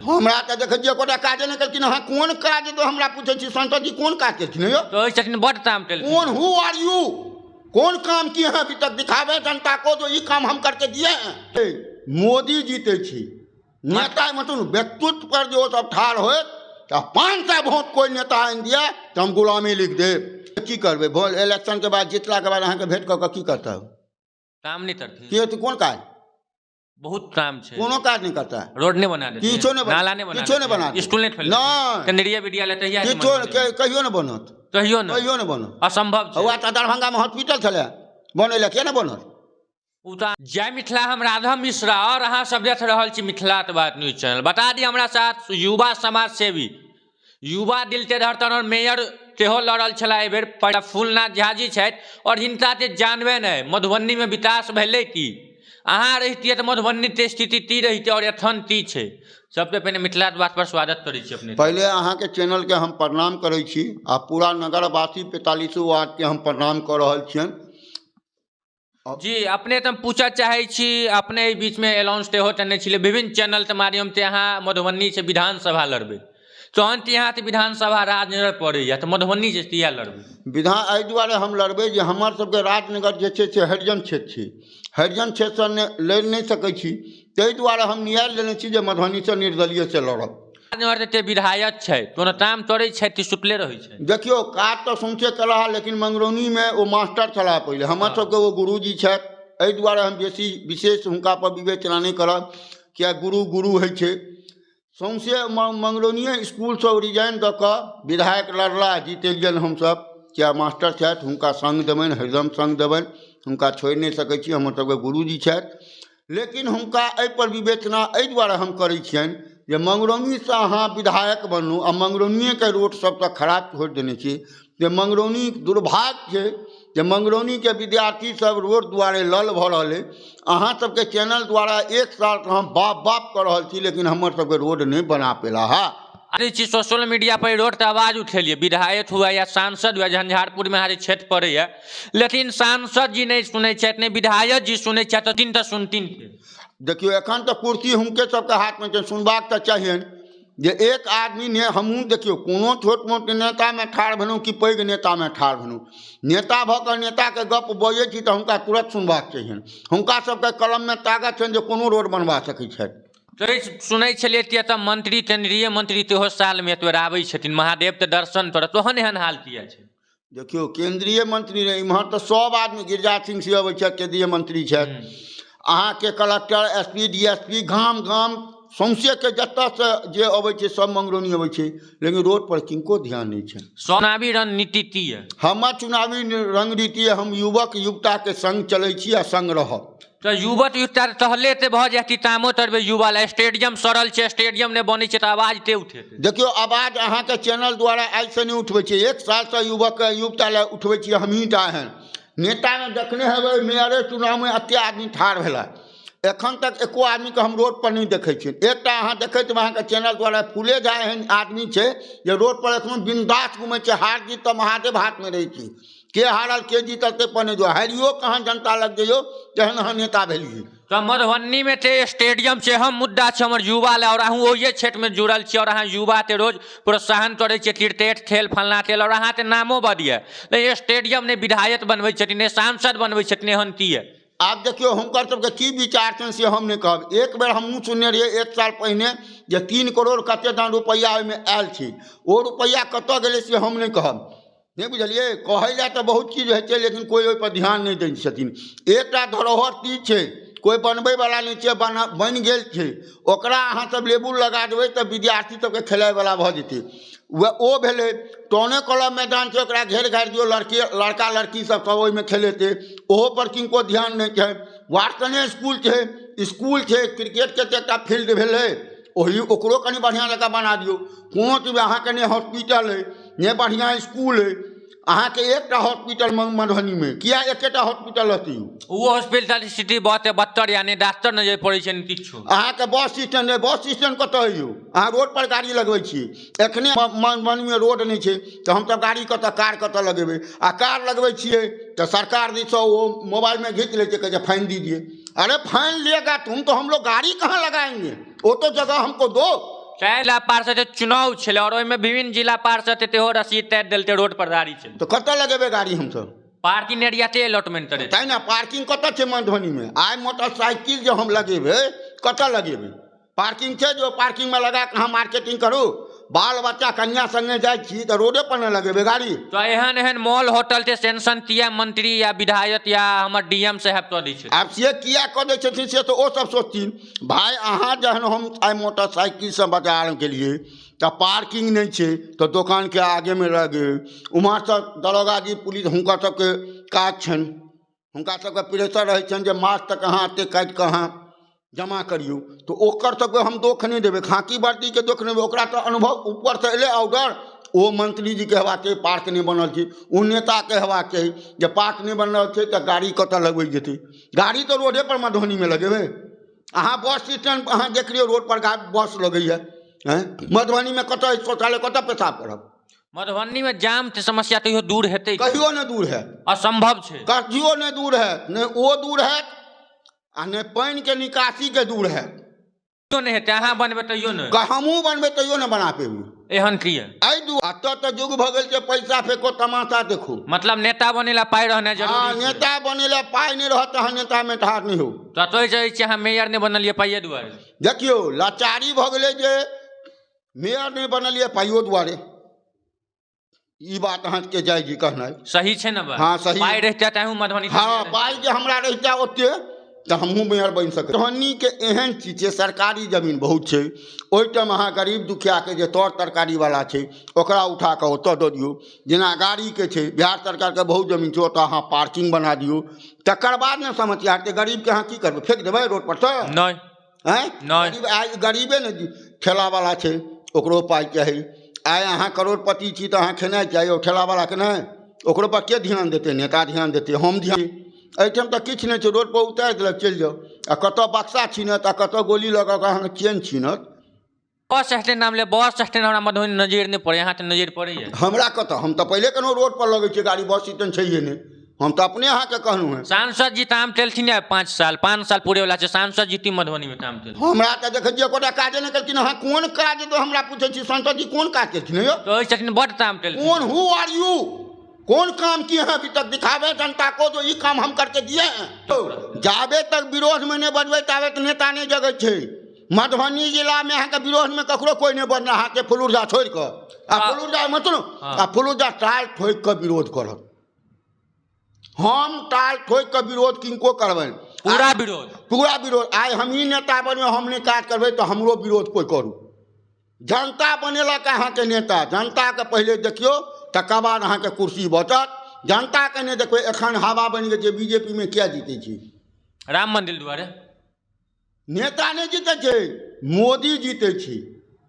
हमरा तऽ देखै छियै एकोटा काजे नहि केलखिन। अहाँ कोन काज दऽ हमरा पूछै छी? सांसद जी कोन काज केलखिन यौ? कहै छथिन बड्ड काम केलखिन। कोन? हु आर यू? कोन काम किए हैं अभी तक? दिखावे जनता को जो ई काम हम करके दिए हैं। मोदी जीते छी नेता, मतलब व्यक्तित्व पर जो सब ठाढ़ होत तऽ 500 वोट कोई नेता आनि दिया तऽ हम गुलामी लिख देब। की करबै? भोट इलेक्शन के बाद जीतला के बाद अहाँके भेंट कऽ कऽ की करता? काम नहि करथिन। के तऽ कोन काज? बहुत काम छै। कोनो काज नहि करता। रोड नहि बना देथिन, किछो नहि, नाला नहि बना, किछो नहि बना, स्कूल नहि खोलि, नहि, केंद्रीय विद्यालय तहिया किछो कहियो नहि बनत, कहियो नहि, कहियो नहि बनत, असंभव छै। हौआ तऽ दरभंगामे हॉस्पिटल छलै बनै लए, किया नहि बनल? ओ तऽ जय मिथिला। हम राधा मिश्रा और अहाँ सब देख रहल छी मिथिला के बात न्यूज चैनल। बता दी, हमरा साथ युवा समाज सेवी, युवा दिल के धड़कन और मेयर सेहो लड़ल छलाह एहिबेर प्रफुल्लनाथ झा जी छथि और हिनका ते जानबे नहि मधुबनीमे विकास भेलै की। अहाँ रहितियै तऽ मधुबनीके स्थिति की रहितै और एखन की छै? सबसे पहिने मिथिला के बात पर स्वागत करै छी अपने। पहिले अहाँके चैनलके हम प्रणाम करै छी आ पूरा नगरवासी 45 वार्डके हम प्रणाम कऽ रहल छियनि जी। अपने तऽ हम पूछऽ चाहै छी, अपने एहि बीचमे अनाउंस सेहो केने छलियै विभिन्न चैनलके माध्यमसँ, अहाँ मधुबनीसँ विधानसभा लड़बै, तहन तऽ यहाँ तऽ विधानसभा राजनगर पड़ैया, तऽ मधुबनीसँ किया लड़बै? विधान एहि दुआरे हम लड़बै जे हमर सबके राजनगर जे छै से हरिजन क्षेत्र छै। हरिजन क्षेत्रसँ लड़ि नहि सकै छी, ताहि दुआरे हम नियारि लेने छी जे मधुबनीसँ निर्दलीयसँ लड़ब। राजनगर के विधायक छै, कोनो काम करै छथि कि सुतले रहै छै? देखियौ, काज तऽ सौंसे केलाह, लेकिन मंगरौनीमे ओ मास्टर छलाह पहिले, हमर सबके ओ गुरुजी छथि। एहि दुआरे हम बेसी विशेष हुनका पर विवेचना नहि करब, किया गुरु गुरु होइ छै। सौंसे मंगरौनिए इसकुलसँ रिजाइन दऽ कऽ विधायक लड़ला, जीतेलियनि हमसब। किया मास्टर छथि, हुनका सङ्ग देबनि, हरदम सङ्ग देबनि, हुनका छोड़ि नहि सकै छी, हमर सबके गुरुजी छथि। लेकिन हुनका एहिपर विवेचना एहि दुआरे हम करै छियनि जे मंगरौनीसँ अहाँ विधायक बनू आ मंगरौनिएके रोड सबसँ खराब छोड़ि देने छी, जे मंगरौनी दुर्भाग्य छै जे मंगरौनीके विद्यार्थी सब रोड दुआरे लल भऽ रहल अइ। अहाँ सबके चैनल द्वारा एक सालसँ हम बाप बाप कऽ रहल छी, लेकिन हमर सबके रोड नहि बना पेला हा। आबै छी सोशल मीडिया पर रोडके आवाज उठेलियै, विधायक हुए या सांसद हुए, झंझारपुरमे अहाँके क्षेत्र पड़ैया, लेकिन सांसद जी नहि सुनै छथि, नहि विधायक जी सुनै छथि, तऽ तऽ सुनथिन के? देखियौ, एखन तऽ कुर्सी हुनके सबके हाथमे छै, सुनबाक तऽ चाहियनि जे एक आदमी ने हमहूँ देखियौ कोनो छोट मोट नेतामे ठाढ़ भेलहुँ कि पैघ नेतामे ठाढ़ भेलहुँ, नेता भऽ कऽ नेताके गप बजै छी तऽ हुनका तुरन्त सुनबाक चाहियनि। हुनका सबके कलममे ताकत छनि जे कोनो रोड बनबा सकै छथि। तै सुनै छलियै कि एतऽ मंत्री, केंद्रीय मंत्री सेहो सालमे एक बेर आबै छथिन महादेवके दर्शन करऽ, तहन एहन हाल किया छै? देखियौ, केंद्रीय मंत्री नहि, इम्हर तऽ सब आदमी, गिरिराज सिंह से अबै छथि, केंद्रीय मंत्री छथि, अहाँके collector, S P, D S P, गाम गाम सौंसेके जतऽसँ जे अबै छै सब मंगरौनी अबै छै, लेकिन रोड पर किनको ध्यान नहि छनि। चुनावी रणनीति की यऽ? हमर चुनावी रणनीति, हम युवक युवताके संग चलै छी आ संग रहब। तऽ युवक युवता टहले ते भऽ जायत, तामो तरबै युवा लए स्टेडियम सड़ल छै, स्टेडियम नहि बनै छै तऽ आवाज के उठेतै? देखियौ, आवाज अहाँके चैनल द्वारा आइसँ नहि उठबै छियै, एक सालसँ युवक युवता लए उठबै छियै। हमहीँ टा एहन नेतामे देखने हेबै, मेयरे चुनावमे एतेक आदमी ठाढ़ भेला, एखन तक एको आदमीके हम रोड पर नहि देखै छियै। एकटा अहाँ देखैत हेबै अहाँके चैनल द्वारा, फूले झा एहन आदमी छै जे रोड पर एखनो बिन्दास घुमै छै। हार जीत तऽ महादेव हाथमे रहै छै, के हारल के जीतल ताहि पर नहि जो, हारियो कऽ अहाँ जनता लग जइयौ, तेहन अहाँ नेता भेलियै। तऽ मधुबनीमे तऽ स्टेडियम छै, हम मुद्दा छै हमर युवा लए, आओर अहूँ ओहिए क्षेत्रमे जुड़ल छी और अहाँ युवाके रोज प्रोत्साहन करै छियै, क्रिकेट खेल फलना खेल, और अहाँके नामो बड यऽ, नहि स्टेडियम, नहि विधायक बनबै छथिन, नहि सांसद बनबै छथिन, एहन की यऽ? आब देखियौ, हुनकर सबके की विचार छनि से हम नहि कहब। एक बेर हमहूँ सुनने रहियै एक साल पहिने जे 3 करोड़ कते दान रुपैआ ओहिमे आयल छै, ओ रुपैआ कतऽ गेलै से हम नहि कहब। नहि बुझलियै? कहै लए तऽ बहुत चीज होइ छै, लेकिन कोइ ओहिपर ध्यान नहि दै छथिन। एकटा धरोहर चीज छै, कोइ बनबैवला नहि छै, बना बनि गेल छै, ओकरा अहाँ सब लेबुल लगा देबै तऽ विद्यार्थी सबके खेलाइवला भऽ जेतै। वएह ओ भेलै टाउने क्लब मैदान छै, ओकरा घेर घारि दियौ, लड़की लड़का लड़की सब सब ओहिमे खेलेतै, ओहोपर किनको ध्यान नहि छै। वाटसने इसकुल छै, इसकुल छै, क्रिकेटके तऽ एकटा फील्ड भेलै, ओही ओकरो कनि बढ़िआँ जकाँ बना दियौ। कोनो चीज अहाँके नहि हॉस्पिटल अइ, नहि बढ़िआँ इसकुल अइ, अहाँके एकटा हॉस्पिटल मधुबनीमे किया एकेटा हॉस्पिटल रहतै यौ? ओ हॉस्पिटल स्थिति बहुत बदतर, यानी डॉक्टर नहि पड़ै छै किछु। अहाँके बस स्टैंड अइ, बस स्टैंड कतऽ अइ यौ? अहाँ रोड पर गाड़ी लगबै छी, एखने मधुबनीमे रोड नहि छै तऽ हमसब गाड़ी कतऽ, कार कतऽ लगेबै? आ कार लगबै छियै तऽ सरकार दिससँ ओ मोबाइलमे घीच लै छै, कहै छै फाइन दीजिए। अरे फाइन लेगा तुम तो हम लोग गाड़ी कहाँ लगाएंगे? वो तो जगह हमको दो। चाहे जिला पार्षद के चुनाव छलै और ओहिमे विभिन्न जिला पार्षद सेहो रसीद तारि देलकै, रोड पर गाड़ी छलै। तऽ कतऽ लगेबै गाड़ी हमसभ? पार्किंग एरिया ते अलॉटमेंट करे। तैँ ने पार्किंग कतऽ छै मधुबनीमे? आइ मोटरसाइकिल जे हम लगेबै कतऽ लगेबै? पार्किंग छै जे पार्किंगमे लगा कऽ अहाँ मार्केटिंग करू? बाल बच्चा कन्या सङ्गे जाइ छी तऽ रोडे पर ने लगेबै गाड़ी। तऽ एहन एहन मॉल होटल छै सेंक्शन किया मंत्री या विधायक या हमर डीएम साहेब कऽ दै छै? आब से किया कऽ दै छथिन से तऽ ओ सब सोचथिन। भाय अहाँ जहन हम आइ मोटरसाइकिलसँ बाजार गेलियै तऽ पार्किंग नहि छै तऽ दोकानके आगेमे लगेबै। उम्हरसँ दरोगा जी पुलिस हुनकर सबके काज छनि, हुनका सबके प्रेशर रहै छनि जे मास तक अहाँ एतेक काटि कऽ अहाँ जमा करियौ। तऽ ओकर सबके हम दोख नहि देबै, खाकी वर्दीके दोख नहि देबै, ओकरा तऽ अनुभव ऊपरसँ एलै ऑर्डर। ओ मंत्रीजीके हेबाक चाही पार्क नहि बनल छै, ओ नेताके हेबाक चाही जे पार्क नहि बनल छै तऽ गाड़ी कतऽ लगबै जेतै? गाड़ी तऽ रोडे पर मधुबनीमे लगेबै। अहाँ बस स्टैंड अहाँ देख लियौ, रोड पर बस लगैया। आँय मधुबनीमे कतऽ शौचालय, कतऽ पेशाब करब? मधुबनीमे जाम के समस्या कहियो दूर हेतै? कहियो नहि दूर हैत। असंभव छै। कहियो नहि दूर हैत, नहि ओ दूर हैत आ नहि पानिके निकासीके दूर हैत। कहियो नहि हेतै, अहाँ बनबै तैयो नहि। हमहूँ बनबै तैयो नहि बना पेबै। एहन किया? एहि दू एतऽ तऽ युग भऽ गेल छै पैसा फेको तमाशा देखू। मतलब नेता बनै ला पाइ रहनाइ जरूरी छै। नेता बनै लए पाइ नहि रहत तऽ अहाँ नेतामे ठाढ़ नहि होउ। तऽ तोहि चाहै छियै अहाँ मेयर नहि बनलियै पाइए दुआरे? देखियौ, लाचारी भऽ गेलै जे मेयर नहि बनलियै पाइयो दुआरे। ई बात अहाँके जाइ जी कहनाइ सही छै ने बात? हँ, सही। पाइ रहितै तऽ अहूँ मधुबनी। हँ, पाइ जे हमरा रहितै ओते तऽ हमहूँ मेयर बनि सकैत। मधुबनीके एहन चीज छै, सरकारी जमीन बहुत छै, ओहिठाम अहाँ गरीब दुखियाके जे तर तरकारीवला छै ओकरा उठा कऽ ओतऽ दऽ दियौ। जेना गाड़ीके छै, बिहार सरकारके बहुत जमीन छै, ओतऽ अहाँ पार्किंग बना दियौ, तकर बाद ने समस्या हेतै। गरीबके अहाँ की करबै, फेक देबै रोड पर सँ? नहि। आँय नहि। गरीब आइ गरीबे ने ठेलावला छै ओकरो पाइ चाही। आइ अहाँ करोड़पति छी तऽ अहाँ खेनाइ चाही, ओ ठेलावलाके नहि। ओकरो पर के ध्यान देतै? नेता ध्यान देतै, हम ध्यान? एहिठाम तऽ किछु नहि छै, रोड पर उतारि देलक चलि जाउ। आ कतऽ बक्सा छीनत आ कतऽ गोली लऽ कऽ अहाँके चेन छीनत। बस स्टैंड नाम ले, बस स्टैंड हमरा मधुबनी नजरि नहि पड़ैया, अहाँके नजरि पड़ैया? हमरा कतऽ, हम तऽ पहिले केना रोड पर लगै छै गाड़ी, बस स्टैंड छैहे नहि। हम तऽ अपने अहाँके कहलहुँ हेँ। सांसद जी ताम तेलथिन ने, 5 साल, 5 साल पूरे वाला छै, सांसद जी मधुबनी में ताम तेलथिन। हमरा तऽ देखै छियै एकोटा काजे नहि केलखिन। अहाँ कोन काज तऽ हमरा पूछै छी, सांसद जी कोन काज केलखिन यौ? कहै छथिन बड्ड ताम तेलथिन। कौन? हु आर यू? कौन काम किए हैं अभी तक? दिखावे जनता को जो ई काम हम करके दिए हैं। जाबे तक विरोध में नहि बजबै ताबे तक नेता नहि जगै छै। मधुबनी जिलामे अहाँके विरोधमे ककरो कोइ नहि बजना अहाँके फुलुरझा छोड़ि कऽ। आ फुलुरझा सुनू, आ फुलुरझा टाल ठोकि कऽ विरोध करत। हम टाल ठोकि कऽ विरोध किनको करबनि। पूरा विरोध। पूरा विरोध। आइ हमही नेता बनबै, हम नहि काज करबै तऽ हमरो विरोध कोइ करू। जनता बनेलक अहाँके नेता, जनताके पहिले देखियौ तकर बाद अहाँके कुर्सी बचत। जनताके नहि देखबै। एखन हवा बनि गेल छै बीजेपीमे। किया जीतै छै? राम मंदिर दुआरे। नेता नहि जीतै छै, मोदी जीतै छै।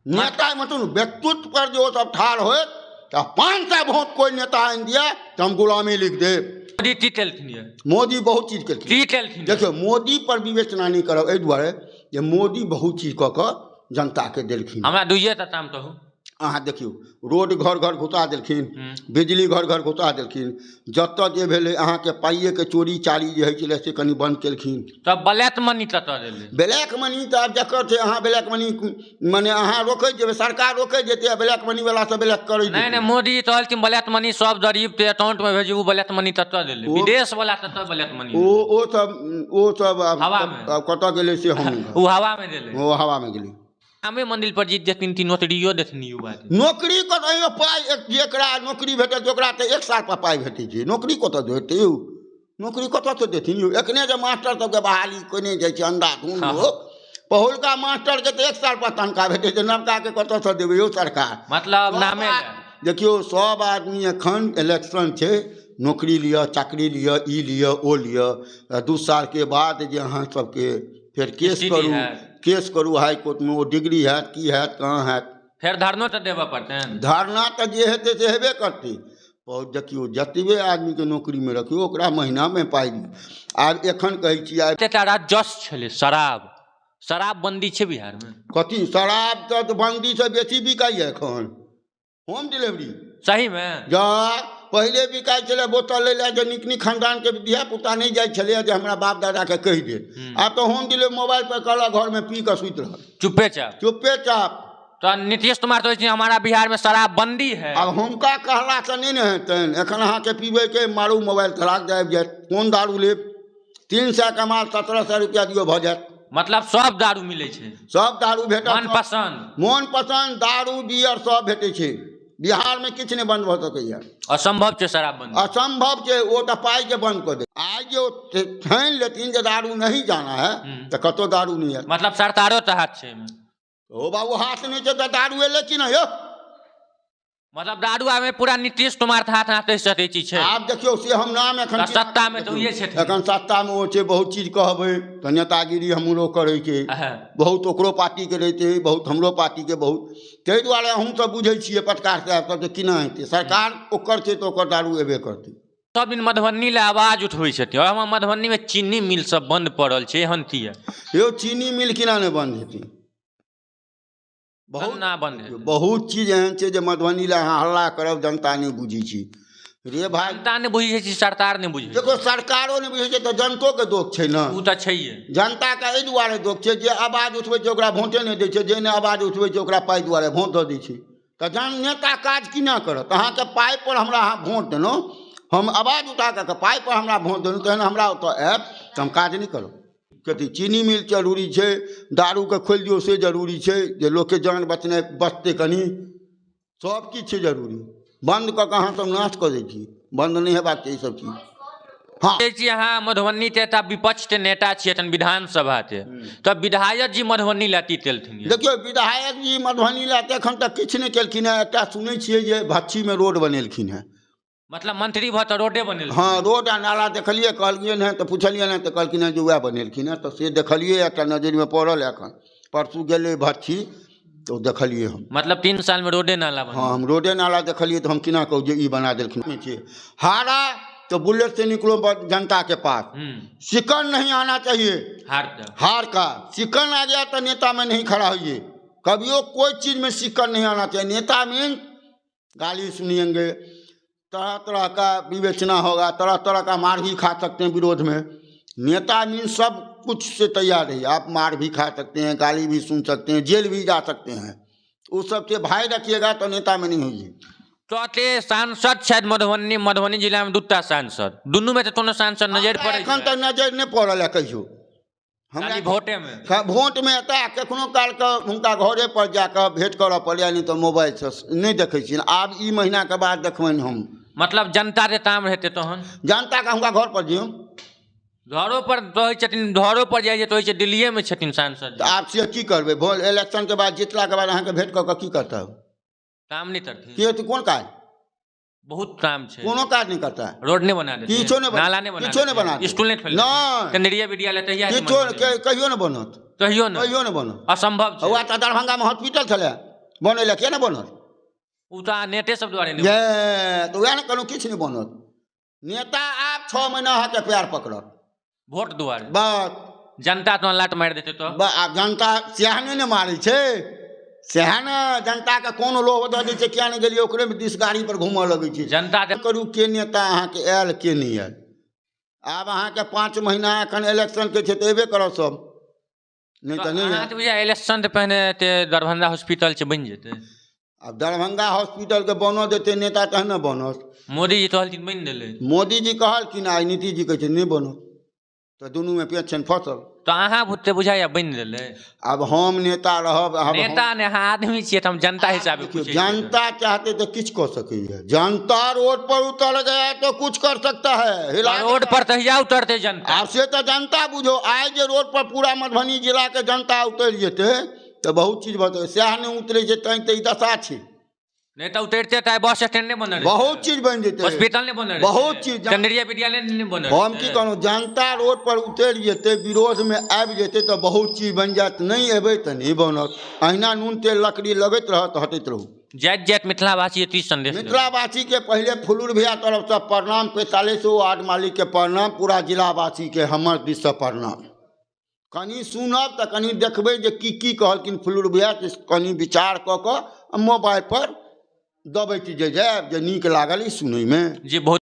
नेता मतलब व्यक्तित्व पर जे ओ सब ठाढ़ होत तऽ 500 वोट कोइ नेता आनि दिए तऽ हम गुलामी लिख देब। मोदी की केलखिन ये? मोदी बहुत चीज केलखिन। की केलखिन? देखियौ, मोदी पर विवेचना नहि करब एहि दुआरे जे मोदी बहुत चीज कऽ कऽ जनताके देलखिन। हमरा दुइये टा ताम कहू। अहाँ देखियौ, रोड घर घर घुसा देलखिन, बिजली घर घर घुसा देलखिन। जतऽ जे भेलै अहाँके पाइएके चोरी चारी जे होइ छलै से कनि बन्द केलखिन। तब ब्लैक मनी कतऽ गेलै? ब्लैक मनी तऽ आब जकर छै, अहाँ ब्लैक मनी मने अहाँ रोकै जेबै, सरकार रोकै जेतै आ ब्लैक मनी वला सब ब्लैक करै नहि जेतै। नहि, मोदी कहलखिन ब्लैक मनी सब गरीब के अकाउंट में भेजू, ब्लैक मनी कतऽ गेलै? विदेश वाला कतऽ ब्लैक मनी? ओ ओ सब ओ सब आब हवामे। आब कतऽ गेलै से हम नहि कहब। ओ हवा में गेलै। ओ हवामे गेलै। रामे मंदिर पर जीत जेथिन कि नौकरियो देथिन युवा के? नौकरी कतऽ यौ? पाइ जेकरा नौकरी भेटल छै ओकरा तऽ एक साल पर पाइ भेटै छै। नौकरी कतऽ भेटतै यौ? नौकरी कतऽसँ देथिन यौ? एखने जे मास्टर सबके बहाली केने जाइ छै अन्धाधुन लोक, पहिलुका मास्टरके तऽ एक साल पर तनख्वाह भेटै छै, नवकाके कतऽसँ देबै यौ सरकार? मतलब नामे लए। देखियौ, सब आदमी एखन इलेक्शन छै, नौकरी लिअ, चाकरी लिअ, ई लिअ, ओ लिअ, आ 2 सालके बाद जे अहाँ सबके फेर केस स्थिति करू हैत। केस करू हाईकोर्टमे, ओ डिग्री हैत की हैत कहाँ हैत? फेर धरनो तऽ देबऽ पड़तनि। धरना तऽ जे हेतै से हेबे करतै। बहुत देखियौ, जतबे आदमीके नौकरीमे रखियौ ओकरा महीनामे पाइ दियौ। आब एखन कहै छी आइ एतेटा राजस्व छलै शराब, शराबबंदी छै बिहारमे? कथी शराब तऽ बन्दीसँ बेसी बिकाइए एखन होम डिलीवरी। सहीमे? जा पहिले बिकाइ छलै बोतल लै लए जे नीक नीक खानदानके धियापुता नहि जाइ छलैए जे हमरा बाप दादाके कहि देत। आब तऽ होम डिलीवरी मोबाइल पर कहलक, घरमे पी कऽ सुति रहल। चुपे चाप। चुपे चाप। तऽ नीतीश कुमार तऽ कहै हमारा बिहार में शराबबंदी है। आब हुनका कहलासँ नहि ने हेतनि। एखन अहाँके पीबैके मारू मोबाइल तलाक आबि जायत। कोन दारू लेब? 300 के माल 1700 रुपैआ दियौ, भऽ जायत। मतलब सब दारू मिलै छै? सब दारू भेटत। मन पसन्द। मोन पसन्द दारू, बियर सब भेटै छै बिहारमे। किछु नहि बन्द भऽ सकैए। असम्भव छै शराबबंदी? असम्भव छै। ओ तऽ पाइके बन्द कऽ दे। आइ जे ओ ठानि लेथिन जे दारू नहीं जाना है, तऽ कतहु दारू नहि आयत। मतलब सरकारो तऽ हाथ छै एहिमे? ओ बाबू, हाथ नहि छै तऽ दारू एलै कि नहि यौ? मतलब दारू आबे पूरा नीतीश कुमार के हाथ हाथ सकै चीज छै? आब देखियौ, से हम नाम एखन तऽ सत्तामे तऽ उहे छथिन। एखन सत्तामे ओ छै। बहुत चीज कहबै तऽ नेतागिरी हमरो करैके बहुत ओकरो पार्टीके रहितै, बहुत हमरो पार्टीके बहुत। ताहि दुआरे अहूँ सब बुझै छियै पत्रकार साहेब सब, जे केना हेतै। सरकार ओकर छै तऽ ओकर दारू एबे करतै। सब दिन मधुबनी लए आवाज उठबै छथिन और हमर मधुबनी में चीनी मिल सब बंद पड़ल छै, एहन किया? यौ, चीनी मिल केना नहि बन्द हेतै? बहुत ना बंद हेतै? बहुत चीज एहन छै जे मधुबनी लए अहाँ हल्ला करब, जनता नहि बुझै छै रे भाय। जनता नहि बुझै छै, सरकार नहि बुझै छै। देखो, सरकारो नहि बुझै छै तऽ जनतोके दोष छै ने। ओ तऽ छैहे। जनताके एहि दुआरे दोष छै, जे आवाज उठबै छै ओकरा भोटे नहि दै छै, जे नहि आवाज उठबै छै ओकरा पाइ दुआरे भोट दऽ दै छै। तऽ जहन नेता काज की नहि करत? अहाँके पाइ पर हमरा अहाँ भोट देलहुँ, हम आवाज उठा कऽ पाइ पर हमरा भोट देलहुँ, तहन हमरा ओतऽ आयब तऽ हम काज नहि करब? कथी चीनी मिल जरूरी छै? दारूके खोलि दियौ से जरूरी छै, जे लोकके जान बचनाइ बचतै कनि। सब किछु छै जरूरी। बन्द कऽ कऽ अहाँ सब नाश कऽ दै छी। बन्द नहि हेबाक चाही ई सब चीज, हँ। कहै छी अहाँ मधुबनी के एकटा विपक्ष के नेता छियै एखन विधानसभा के, तऽ विधायक जी मधुबनी लए की केलथिन यऽ? देखियौ, विधायक जी मधुबनी लए तऽ एखन तक किछु नहि केलखिन हेँ। एकटा सुनै छियै जे भच्छीमे रोड बनेलखिन हेँ। मतलब मंत्री भऽ तऽ रोडे बनेलखिन? हँ, रोड आ नाला देखलियै। कहलियनि हेँ तऽ पुछलियनि हेँ तऽ कहलखिन हेँ जे उएह बनेलखिन हेँ। तऽ से देखलियै, एकटा नजरिमे पड़ल। एखन परसू गेलै भच्छी तऽ ओ देखलियै हम। मतलब 3 साल में रोडे नाला बनेलखिन? हँ, हम रोडे नाला देखलियै तऽ हम केना कहू जे ई बना देलखिन? नहि छियै। हारा तो बुलेट से निकलो जनता के पास। शिकन नहीं आना चाहिए। हार के। हार का शिकन आ गया तो नेता में नहीं खड़ा होइए कभियो। कोई चीज में शिकन नहीं आना चाहिए। नेता में गाली सुनिएंगे, तरह तरह का विवेचना होगा, तरह तरह का मार भी खा सकते हैं विरोध में। नेता मीन सब कुछ से तैयार रहिए आप। मार भी खा सकते हैं, गाली भी सुन सकते हैं, जेल भी जा सकते हैं। उस सबसे भय रखिएगा तो नेता में नहीं होइए। तऽ ते सांसद छथि मधुबनी मधुबनी जिलामे दूटा सांसद, दुनूमे तऽ कोनो सांसद नजरि पड़ै एखन तक नजरि नहि पड़ल है कहियो हमरा। खाली भोटेमे? भोटमे एता, कखनो कालके हुनका घरे पर जाकऽ भेँट करऽ पड़ैए, नहि तऽ मोबाइलसँ नहि देखै छियनि। आब ई महीनाके बाद देखबनि हम। मतलब जनता के ताम हेतै तहन? जनताके हुनका घर पर जइयौ। घरो पर रहै छथिन, घरो पर जाइ छै तऽ होइ छै दिल्लीएमे छथिन सांसद। तऽ आब से की करबै? भोट इलेक्शनके बाद, जीतलाके बाद अहाँके भेँट कऽ कऽ की करतै? काम नहि करथिन? के तऽ कोन काज? बहुत काम छै। कोनो काज नहि करता। रोड नहि बना देतै? किछो नहि नाला नहि बना किछो नहि देतै? बना देतै। स्कूल नहि खोलि नहि। केंद्रीय विद्यालय तहिया किछो कहियो नहि बनत। कहियो नहि? कहियो नहि बनत। असम्भव छै? वएह तऽ दरभंगामे हॉस्पिटल छलै बनै लए, किया नहि बनल? ओ तऽ नेते सब दुआरे नहि। ये तऽ वएह ने कहलहुँ, किछु नहि बनत। नेता आब 6 महीना अहाँके पैर पकड़त। भोट दुआरे। बस। जनता तो लात मारि देतै तऽ? आब जनता सएह नहि ने मारै छै, सएह ने जनताके कोन लोभ दऽ दै छै, किया नहि गेलियै, ओकरे दिस गाड़ी पर घूमऽ लगै छै। जनता करू के नेता अहाँके आयल, के नहि आयल। आब अहाँके 5 महीना एखन इलेक्शनके छै तऽ एबे करत सब, नहि तऽ नहि अहाँ आयत। तऽ बुझाय इलेक्शन तऽ पहिने ते दरभंगा हॉस्पिटल छै, बनि जेतै? आब दरभंगा हॉस्पिटलके बनऽ देतै नेता तहन ने बनत। मोदीजी कहलखिन, बनि देलै। मोदीजी कहलखिन, आइ नीतीशजी कहै छै नहि बनत, तऽ दुनूमे पेच छनि फसल। तऽ अहाँ बुते बुझाइया बनि गेलै? आब हम नेता रहब आब नेता ने, अहाँ आदमी छियै तऽ हम जनता हिसाबे देखियौ, पूछै छियै। जनता चाहते तो किछु कऽ सकैए। जनता रोड पर उतर गया तो कुछ कर सकता है, हिला रोड पर तहिया उतरतै जनता। आब से तऽ जनता बुझो। आइ जे रोड पर पूरा मधुबनी जिलाके जनता उतरि जेतै तऽ बहुत चीज भऽ जेतै। सएह नहि उतरै छै तैं तऽ ई दशा छै। नहि तऽ उतरिते तऽ आइ बस स्टैंड नहि बनल रहितै। बहुत चीज बनि जेतै। हॉस्पिटल नहि बनल रहितै। बहुत चीज। केंद्रीय विद्यालय नहि बनल हम रहितै। की कहलहुँ, जनता रोड पर उतरि जेतै, विरोधमे आबि जेतै तऽ बहुत चीज बनि जायत। नहि एबै तऽ नहि बनत। अहिना नून तेल लकड़ी लगैत रहत, हटैत रहू। जाइत जाइत मिथिलावासी की संदेश देबै? मिथिलावासीके पहिले फुलूर भैया तरफसँ प्रणाम, 45 वार्ड मालिकके प्रणाम, पूरा जिलावासीके हमर दिससँ प्रणाम। कनि सुनब तऽ कनि देखबै जे की की कहलखिन फुलूर भैया, से कनि विचार कऽ कऽ मोबाइल पर दबैत जे जायब जे नीक लागल ई सुनैमे। जी, बहुत।